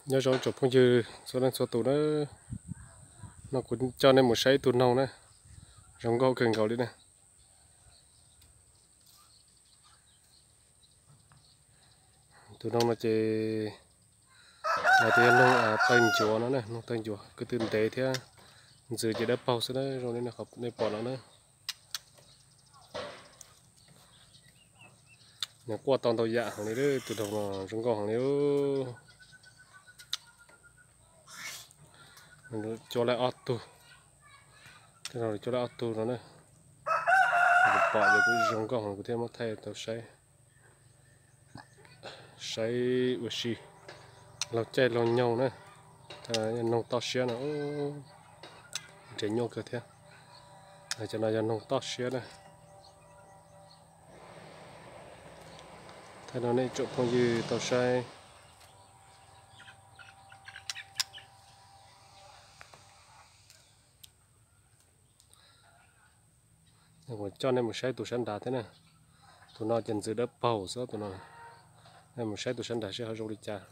Nyob zoo tsoom phooj ywg txhua leej txhua tus na, no kuv coj nej mus saib ib tug noog na, zoo nkauj kawg nkaus li na. Tus noog no ces lawv tias yog noog tawg ncuav no na, noog tawg ncuav ko tw ntev thiab ntxwv ces dawb paug xwb na, zoo li nej pom no na. Nws quaj tau ntau yam heev li, tus noog no zoo nkauj heev li. Cuab laij ob tug, cuab laij ob tug no na. Kuv pom ces kuj zoo nkauj heev, kuv thiaj muab thaij tau saib, saib ua si laug caij laug nyoog na. Noog toj siab no, nrhiav nyuaj kawg thiab. Cov no yog noog toj siab na. Thaij rau nej tsoom phooj ywg tau saib. Kuv coj nej mus saib tus sab nrad thiab na. Tus no ces ntxwv dawb paug xwb tus no. Nej mus saib tus sab nrad seb ho zoo li cas.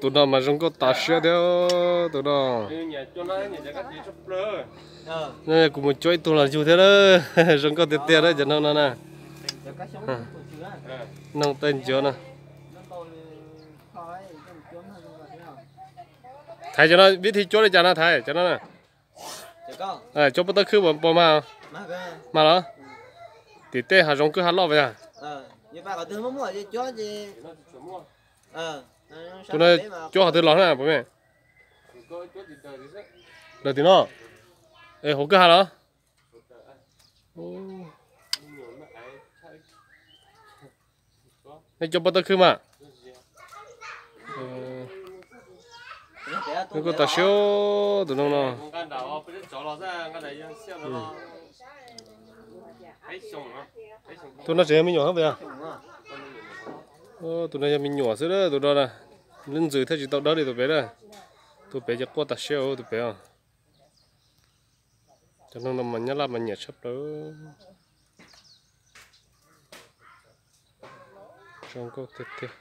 Tus no mas zoo nkauj tas siab thiab tus no. Kuv mus cuab ib tug los yug thiab na. Zoo nkauj tiag tiag na cov noog no na. Noog tawg ncuav no. Thaiv cov no vib thi cuab li cas no thaiv cov no na. Cuab pob tawb khwb puas mag? Mag los? Tim tej hav zoov kwj ha loj puas yog? Tus no cuab qhov twg los na puas me? Daws tim no. Es hauv kwj ha los? Nej cuab pob tawb khwb mas. Zoo nkauj tas siab tus noog no. Tus no tseem yog me nyuam hab puas yog? Tus no yog me nyuam xwb tus no na. Lub ntxwv thiaj tsis tau dawb li tus pem na. Tus pem ces quaj tas siab tus pem os. Cov noog no mas nyab laj mas nyiam tshaj plaws. Zoo nkauj tiag tiag.